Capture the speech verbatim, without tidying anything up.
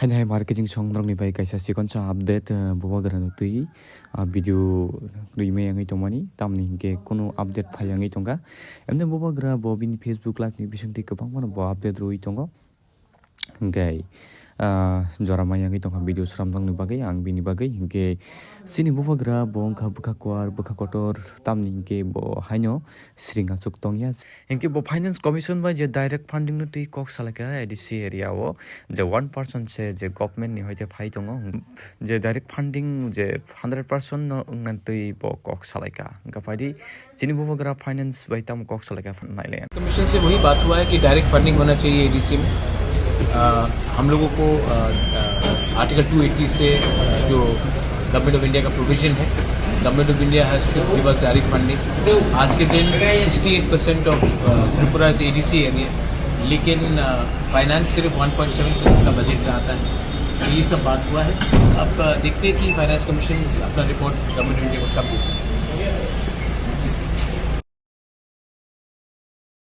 Haini hai marketing song norokni bai kaisa chikonsa update, eh, bubagra no twi, ah, video rwimai wngwi tongmani, tamni hinkhe kunu update phai wngwi tongkha. Emni bubagra bo bini Facebook live ni bisingtwi kwbangmano bo update rwwi tongo. Hinkhe, ah, jora mai wngwi tongkha video sramjakni bagwi, ang bini bagwi. Hinkhe chini bubagra bo wngkha bwkha kuar, bwkha kotor, tamni hinkhe bo haino sring achuk tongya. Hinkhe bo Finance Commission bai je direct funding no twi kok salaikha A D C area o, je one percent se je government ni hoite phai tongo, je direct funding je hundred percent no wngna twi bo kok salaikha. Hinkhe phaidi chini bubagra finance bai tamo kok salaikha nailayan. Commission से वही बात हुआ है कि direct funding होना चाहिए एडीसी में। अ, हम लोगों को, अ, अ, आर्टिकल टू एटी से, अ, जो गवर्नमेंट ऑफ इंडिया का प्रोविजन है, government of India has to give us direct funding. आज के दिन sixty eight percent of, uh, Tripura is ADC area, लेकिन, अ, फाइनेंस सिर्फ वन पॉइंट सेवन परसेंट का बजट में आता है। तो ये सब बात हुआ है। अब, अ, देखते हैं कि फाइनेंस कमीशन अपना रिपोर्ट गवर्नमेंट ऑफ इंडिया को कब देती है।